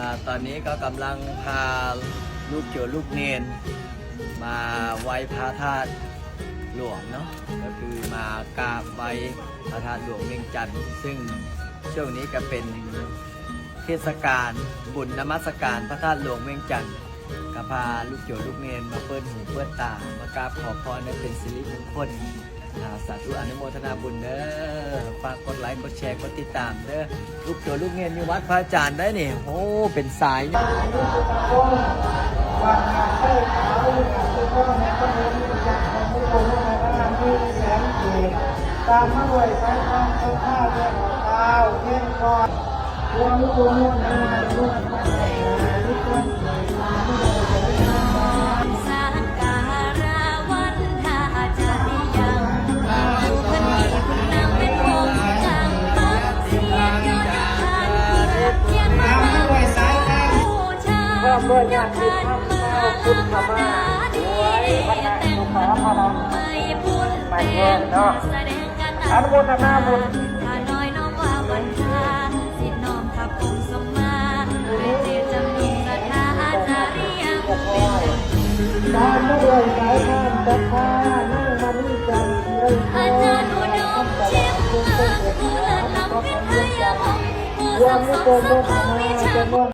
ອ່າ ຕອນນີ້ກໍກຳລັງພາລູກໂຈລູກເນນມາໄຫວ້ພະທາດຫຼວງເນາະ ກໍຄືມາກາບໄຫວ້ພະທາດຫຼວງວຽງຈັນ ຊຶ່ງຊ່ວງນີ້ກໍເປັນເທດສະການບຸນນະມັດສະການພະທາດຫຼວງວຽງຈັນ ກໍພາລູກໂຈລູກເນນມາເປີດຫູເປີດຕາ ມາກາບຂໍພອນໃຫ້ເປັນສິລິມຸງຄົນ. ອ່າ ສາທຸ ອະນຸໂມທະນາບຸນເດີ. ຝາກກົດໄລ ກົດແຊ ກົດຕິດຕາມເດີ. ລູກໂຈລູກເນນຢູ່ວັດພະອາຈານໄດ໋ນີ້. ໂອ້ ເປັນສາຍ ຕາມມາດ້ວຍສາຍທານສັດທາແດ່ເຖົ້າເພງຄອນ ພ້ອມດ້ວຍຍາດຕິທຳຊາວພຸດທະມາດ ດ້ວຍວັນນະສຸຂາພະລະ ໄປແຮງເນາະ. ອະນຸໂມທະນາບຸນ. ຕາມມາດ້ວຍສາຍທານສັດທາ ນາງມະນີຈັນ ສີໄລໂທ ຄຳຕະຫຼາດ ເມືອງໄຊເສດຖາ ນະຄອນຫຼວງວຽງຈັນ ຮ່ວມອະນຸໂມທະນາຈຳນວນ